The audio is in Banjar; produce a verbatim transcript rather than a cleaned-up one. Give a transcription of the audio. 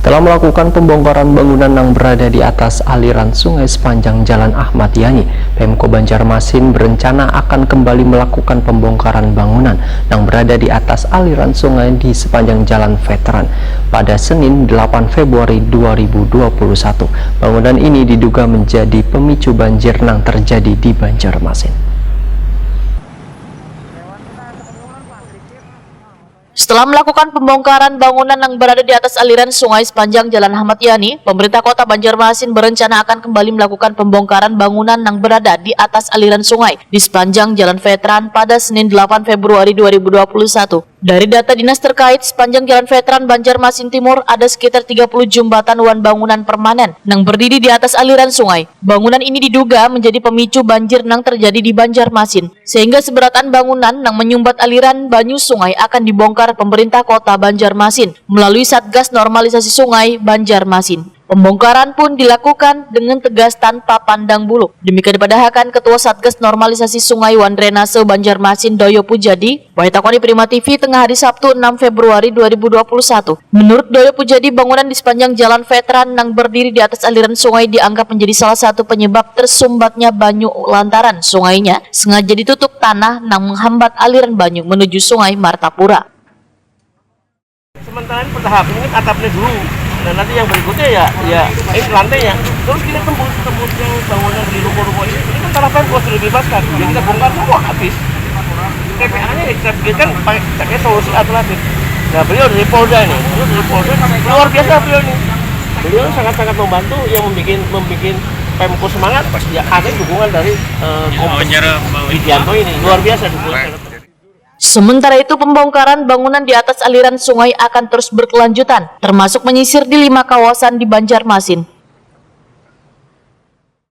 Telah melakukan pembongkaran bangunan yang berada di atas aliran sungai sepanjang Jalan Ahmad Yani, Pemko Banjarmasin berencana akan kembali melakukan pembongkaran bangunan yang berada di atas aliran sungai di sepanjang Jalan Veteran pada Senin delapan Februari dua ribu dua puluh satu. Bangunan ini diduga menjadi pemicu banjir yang terjadi di Banjarmasin. Setelah melakukan pembongkaran bangunan yang berada di atas aliran sungai sepanjang Jalan Ahmad Yani, pemerintah kota Banjarmasin berencana akan kembali melakukan pembongkaran bangunan yang berada di atas aliran sungai di sepanjang Jalan Veteran pada Senin delapan Februari dua ribu dua puluh satu. Dari data dinas terkait, sepanjang Jalan Veteran Banjarmasin Timur ada sekitar tiga puluh jembatan wan bangunan permanen yang berdiri di atas aliran sungai. Bangunan ini diduga menjadi pemicu banjir yang terjadi di Banjarmasin, sehingga seberatan bangunan yang menyumbat aliran banyu sungai akan dibongkar pemerintah kota Banjarmasin melalui Satgas Normalisasi Sungai Banjarmasin. Pembongkaran pun dilakukan dengan tegas tanpa pandang bulu. Demikian dipadahakan Ketua Satgas Normalisasi Sungai wan Drainase Banjarmasin Doyo Pujadi, wayah takoni Prima T V tengah hari Sabtu enam Februari dua ribu dua puluh satu. Menurut Doyo Pujadi, bangunan di sepanjang Jalan Veteran yang berdiri di atas aliran sungai dianggap menjadi salah satu penyebab tersumbatnya banyu lantaran sungainya sengaja ditutup tanah yang menghambat aliran banyu menuju Sungai Martapura. Sementara ini bertahap, ini atapnya dulu. Nah, nanti yang berikutnya ya, ya ini lantainya. Terus kita tembus, tembus yang bangunan di ruko-ruko ini, ini kan tanah pemkot sudah dibebaskan. Jadi kita bongkar semua habis. T P A-nya kita bikin pakai pakai solusi alternatif. Nah, beliau dari Polda ini, beliau dari Polda luar biasa beliau ini. Beliau sangat-sangat membantu yang membuat membuat Pemko semangat, ya ada dukungan dari uh, Komjen Widianto ini, luar biasa dukungan. Sementara itu, pembongkaran bangunan di atas aliran sungai akan terus berkelanjutan, termasuk menyisir di lima kawasan di Banjarmasin.